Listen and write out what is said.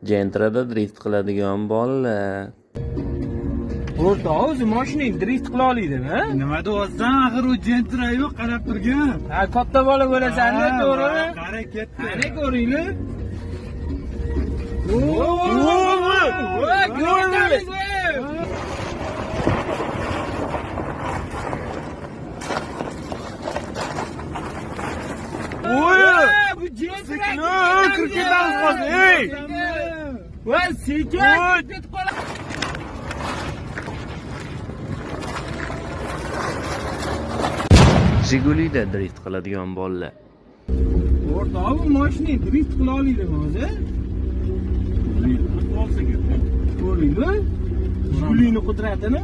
Gentrada drift qiladigan bolalar. O'rtoq, o'zi mashinang drift qila oladimi? Nima deyapsan? Axir u Gentra yo'q, qarab turgin. Ha, katta bola bo'lasan-da, to'g'rimi? Qara ketdi. Qani ko'ringlar. Oy! Bu Gentra. Kirib ketamiz hozir, ey! Voy, sekin ketib qoladi. Jigulida drift qiladigan bolalar. O'rtoq, bu mashinang drift qila oladimi o'zi? Ko'ringlar. Jigulini qudratini.